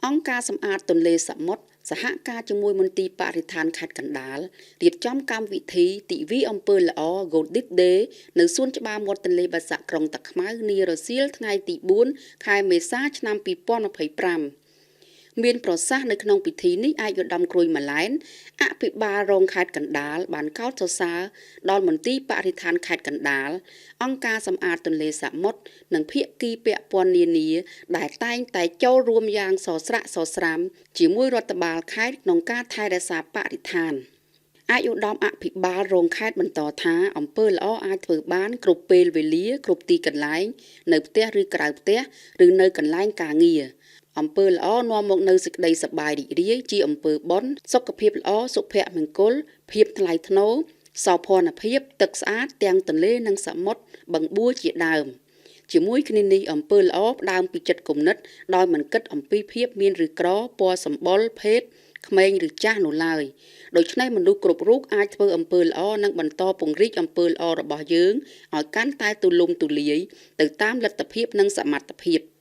អង្គការសម្អាតទន្លេសមុទ្រសហការជាមួយមន្ទីរបរិស្ថានខេត្តកណ្ដាលរៀបចំកម្មវិធីទិវាអំពើល្អ Good Deed Day នៅសួនច្បារមាត់ទន្លេបាសាក់ក្រុងតាខ្មៅនារសៀលថ្ងៃទី4ខែមេសាឆ្នាំ2025មានប្រសាសន៍នៅក្នុងពិធីនេះឯកឧត្តមគ្រួយម៉ាឡែនអភិបាលរងខេត្តកណ្ដាលបានកោតសរសើរដល់មន្ទីរបរិស្ថានខេត្តកណ្ដាលអង្គការសម្អាតទន្លេសមុទ្រនិងភាគីពាក់ព័ន្ធនានាដែលតែងតែចូលរួមយ៉ាងសស្រាក់សស្រាំជាមួយរដ្ឋបាលខេត្តក្នុងការថែរក្សាបរិស្ថានឯកឧត្តមអភិបាលរងខេត្តបន្តថាអំពើល្អអាចធ្វើបានគ្រប់ពេលវេលាគ្រប់ទីកន្លែងនៅផ្ទះឬក្រៅផ្ទះឬនៅកន្លែងការងារអំពើល្អនាំមកនូវសេចក្តីសប្បាយរីករាយជាអំពើបុណ្យសុខភាពល្អសុភមង្គលភាពថ្លៃថ្នូរសោភ័ណភាពទឹកស្អាតទាំងទន្លេនិងសមុទ្របឹងបួជាដើមជាមួយគ្នានេះអំពើល្អផ្ដើមពីចិត្តគំនិតដោយមិនគិតអំពីភាពមានឬក្រពណ៌សម្បុរភេទក្មេងឬចាស់នោះឡើយដូច្នេះមនុស្សគ្រប់រូបអាចធ្វើអំពើល្អនិងបន្តពង្រីកអំពើល្អរបស់យើងឲ្យកាន់តែទូលំទូលាយទៅតាមលទ្ធភាពនិងសមត្ថភាព។